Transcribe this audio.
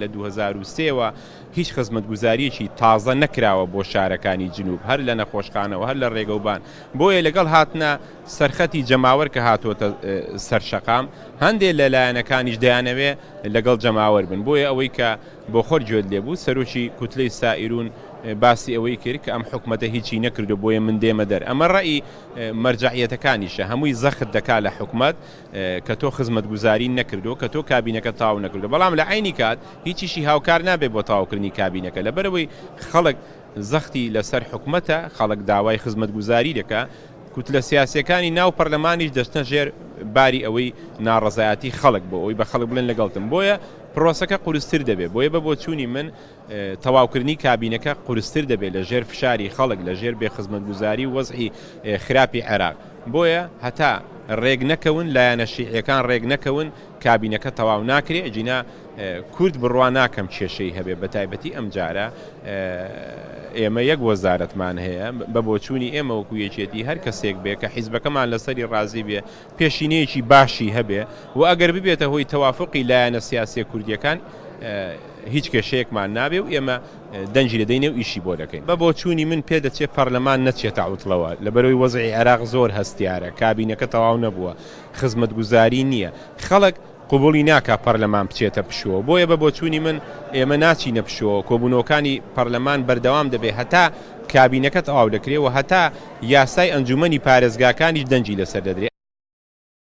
لە 2003 وە هیچ خزمەتگوزارییەکی تازە نەکراوە بۆ شارەکانی جنوب هەر لە نەخۆشخانەوە هەر لە ڕێگەوبان بۆیە لەگەڵ هاتنە سەرخەتی جەماوەر کە هاتۆتە سەر شەقام هەندێ لە لایەنەکانیش دەیانەوێ لەگەڵ جەماوەر بن بۆیە ئەوەی کە بۆخۆر گوێت لێ بوو سەرۆکی کوتلەی سائیرون باسی ئەوەی کرد کە ئەم حکومەتە هیچی نەکردو بۆیە من دێمە دەر ئەمە ڕەئی مەرجەعیەتەکانیشە هەمووی زەخت دەکا لە حکومەت کە تۆ خزمەتگوزاری نەکردو کە تۆ کابینەکە تەواو نەکردو بەڵام لە عەینی کات هیچیشی هاوکار نابێ بۆ تەواوکردنی کابینەکە لەبەرئەوەی خەڵک زەختی لەسەر حکومەتە خەڵک داوای خزمەتگوزاری دەکا کوتلە سیاسیەکانی ناو پەرلەمانیش دەچنە ژێر باری ئەوەی ناڕەزایەتی خەڵک بۆ ئەوەی بە خەڵک بڵێن لەگەڵتم بۆیە پرۆسەکە قورستر دەبێت بۆیە بە بۆچوونی من تەواوکردنی کابینەکە قورستر دەبێت لە ژێر فشاری خەڵک لە ژێر بێ خزمەتگوزاری و وەزعی خراپی عێراق بۆیە هەتا رێک نەکەون لایەنە شیعیەکان رێک نەکەون کابینەکە تەواو ناکرێ ئەگینا کورد بڕوا ناکەم کێشەی هەبێ بەتایبەتی ئەمجارە ئێمە یەک وەزارەتمان هەیە بە بۆچوونی ئێمە وەکو یەکێتی هەر کەسێک بێ کە حیزبەکەمان لەسەری ڕازی بێ پێشینەیەکی باشی هەبێ و ئەگەر ببێتە هۆی تەوافقی لایەنە سیاسیە کوردیەکان هیچ کێشەیەکمان نابێ و ئێمە دەنگی دەدەینێ و ئیشی بۆ دەکەین. بە بۆچوونی من پێدەچێ پەرلەمان نەچێتە عوتڵەوە لەبەرئەوەی وەزعی عێراق زۆر هەستیارە، کابینەکە تەواو نەبووە، خزمەتگوزاری نییە، خەڵک قبوڵی ناکا پەرلەمان بچێتە پشووەوە، بۆیە بە بۆچوونی من ئێمە ناچینە پشووەوە، کۆبوونەوەکانی پەرلەمان بەردەوام دەبێ هەتا کابینەکە تەواو دەکرێ و هەتا یاسای ئەنجوومەنی پارێزگاکانیش دەنگی لەسەر دەدرێ.